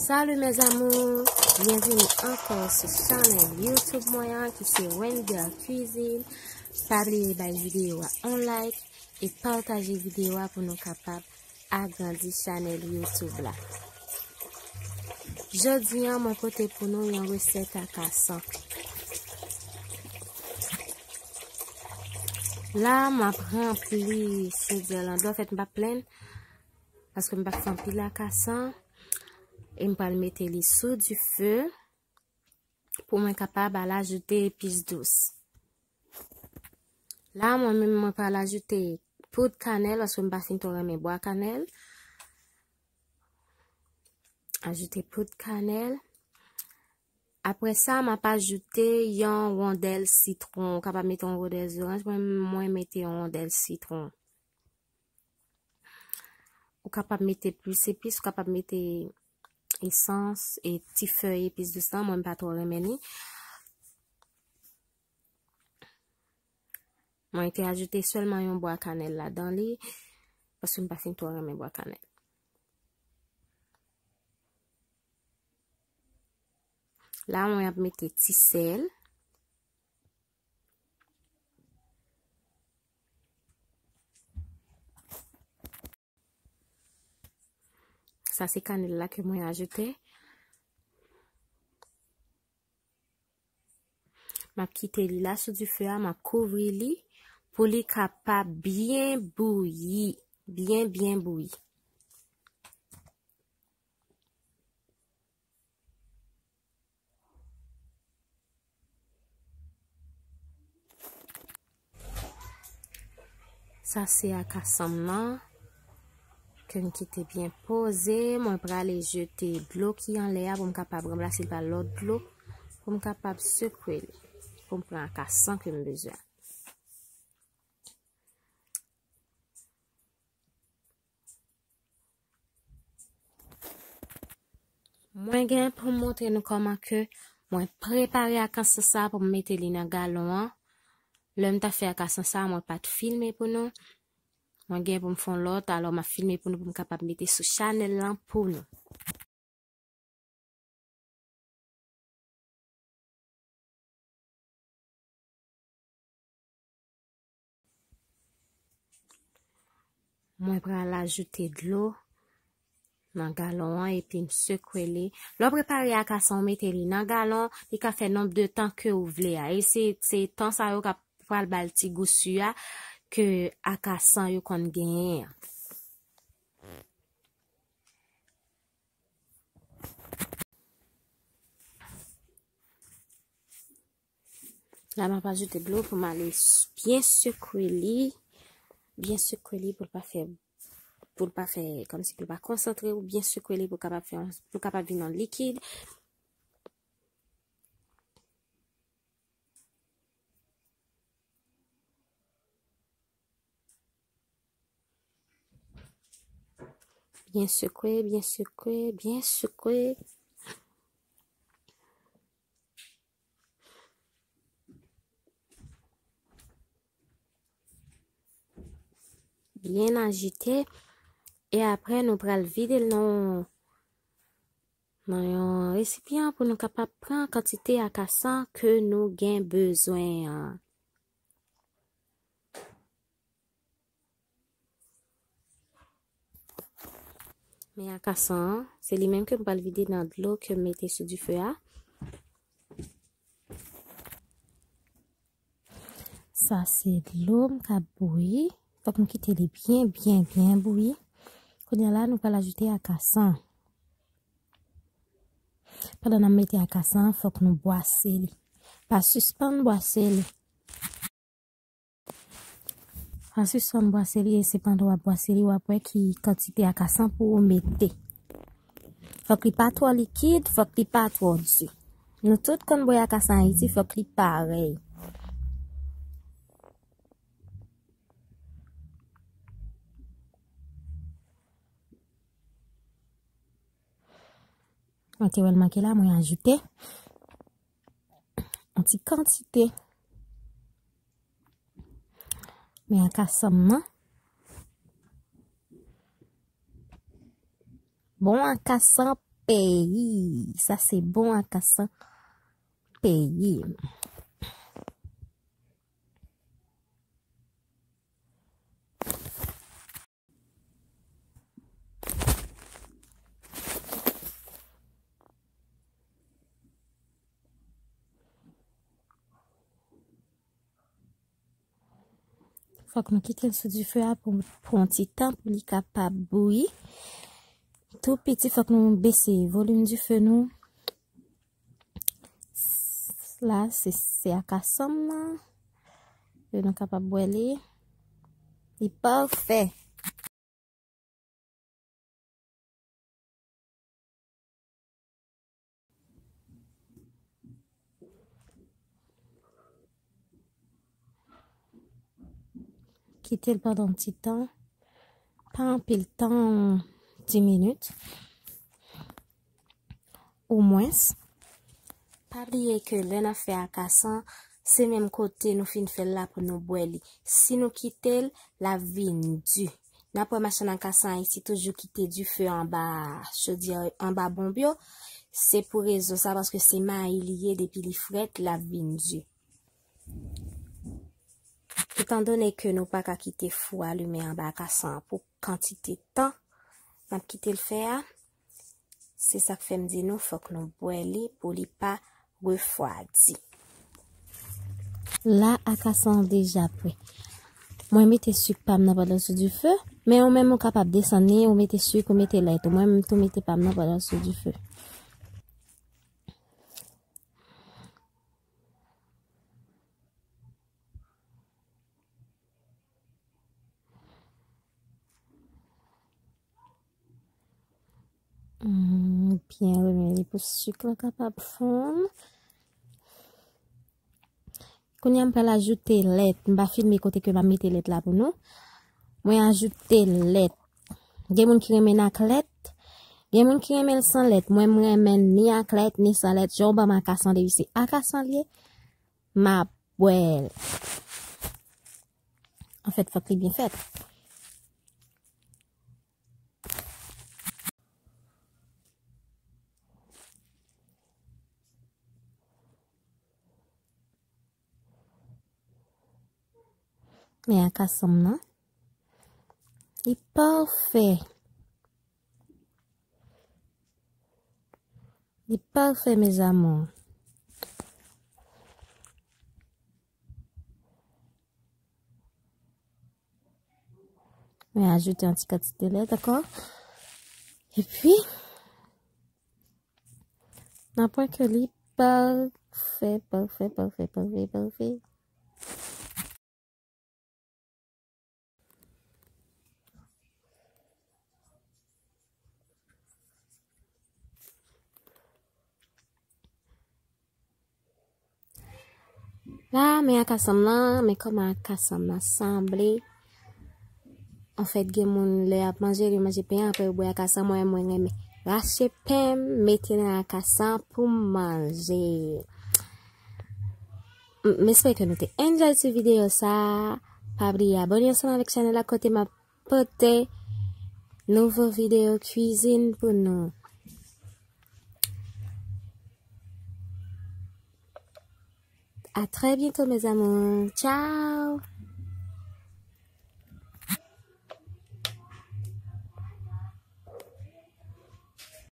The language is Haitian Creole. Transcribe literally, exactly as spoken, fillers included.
Salut mes amours, byenvini ankò sou chanèl YouTube mwen an ki se Wender Cuisine. Pa bliye bay videyo a yon like e pataje videyo a pou nou kapab agrandi chanèl YouTube la. Jodi a mwen pote pou nou yon resèt akasan. La m ap ranpli fridyè lan dlo, anfèt m p ap plenn paske m p ap fè anpil akasan. E m pral mete li sou dife pou mwen kapab al ajoute epis dous. La mwen menm mwen pral ajoute poud kanèl paske m pa fin twò renmen bwa kanèl. Ajoute poud kanèl. Apre sa m ap ajoute yon wondèl sitwon. Ou kapab mete yon wondèl zoranj, mwen mwen mete yon wondèl sitwon. Ou kapab mete plis epis, ou kapab mete esans e ti fèy epis dous lan, mwen m pa twò renmen li. Mwen te ajoute sèlman yon bwa kanèl ladan li paske m pa fin twò renmen bwa kanèl. La mwen ap mete ti sèl. Sa se kanèl la ke mwen ajoute. M ap kite li la sou dife a, m ap kouvri li pou li kapab byen bouyi, byen byen bouyi. Sa se akasan m nan ke m kite byen poze. Mwen prale jete dlo ki anlè a pou m kapab ranplase l pa lòt dlo, pou m kapab sekwe li, pou m pran akasan ke m bezwen. Mwen gen pou m montre nou kòman ke mwen prepare akasan sa pou m mete li nan galon an. Lè m ta fè akasan sa, mwen pa t filme pou nou. Mwen gen pou m fè yon lòt, alò m ap filme pou nou pou m kapab mete sou chanèl lan pou nou. Mwen pral ajoute dlo nan galon an epi m sekwe li. Lè w prepare akasan w mete li nan galon, li ka fè nonb de tan ke w vle a. E se, se tan sa yo k ap pral ba l ti gou si a ke akasan yo konn genyen an. La m ap ajoute dlo pou m ale s- byen sekwe li. Byen sekwe li pou l pa fè, pou l pa fè kòmsi pou l pa konsantre, ou byen sekwe li pou l kapab fè yon, pou l kapab vin yon likid. Byen sekwe, byen sekwe, byen sekwe. Byen ajite. E apre, nou pral vide l nan, nan yon resipyan pou nou kapab pran kantite akasan ke nou gen bezwen an. Men akasan an, se li menm ke m pral vide nan dlo ke m mete sou dife a. Sa se dlo m k ap bouyi. Fòk m kite li byen, byen, byen bouyi. Kounye a la, nou pral ajoute akasan. Pandan n ap mete akasan, fòk nou bwase li. Pa sispann bwase li. Pa sispann bwase li, e se pandan w ap bwase li, w ap wè ki kantite akasan pou ou mete. Fòk li pa twò likid, fòk li pa twò di. Nou tout konn bwè akasan Ayiti, fòk li parèy. Mwen te wè l manke la, mwen ajoute yon ti kantite. Men akasan m nan. Bon akasan Eyi, sa se bon akasan peyi m. Fòk nou kite l sou dife a pou, pou yon ti tan pou li kapab bouyi. Tou piti, fòk nou bese volim dife nou. La, se, se akasan m nan. Pou nou kapab bwè li. Li pafè. Kite l pandan yon ti tan. Pa anpil tan, di minit. Omwens. Pa bliye ke lè n ap fè akasan, se menm kote nou fin fè l la pou nou bwè li. Si nou kite l, l ap vin di. N ap wè machann akasan Ayiti toujou kite dife anba chodyè, anba bonb yo. Se pou rezon sa, paske se mayi li ye, depi li frèt, l ap vin di. Etandone ke nou pa ka kite fou alimen anba akasan an pou kantite tan n ap kite l fè a, se sa k fè m di nou fòk nou bwè li pou li pa refwadi. La, akasan an deja prè. Mwen mete sik pa m nan pandan l sou dife, men ou menm ou kapab desann li, ou mete sik, ou mete lèt, ou mwen m tou mete pa m nan pandan l sou dife. Hmm, byen remye li pou sik la kapab fonn. Kounye a m pral ajoute lèt. M pa filme kote ke m ap mete lèt la pou nou. Mwen ajoute lèt. Gen moun ki renmen l ak lèt. Gen moun ki renmen l san lèt. Mwen, m renmen ni ak lèt, ni san lèt. Jan w ban m akasan depi se akasan l ye, m ap bwè l. Anfèt, fòk li byen fèt. Men akasan m nan, li pafè. Li pafè, mes amours. Mwen ajoute yon ti kantite lèt ankò. Epi, nan pwen ke li pafè, pafè, pafè, pafè, pafè. La, men akasan m nan, men kòman akasan m nan sanble. Anfèt, gen moun lè y ap manje, yo manje pen an, apre yo bwè akasan. Mwen, mwen renmen rache pen m, mete nan akasan pou m manje. M, m espere ke nou te enjoy ti videyo sa. Pa bliye abòne ansanm avèk chanèl la kote m ap pote nouvo videyo kwizin pou nou. À très bientôt, mes amours. Ciao!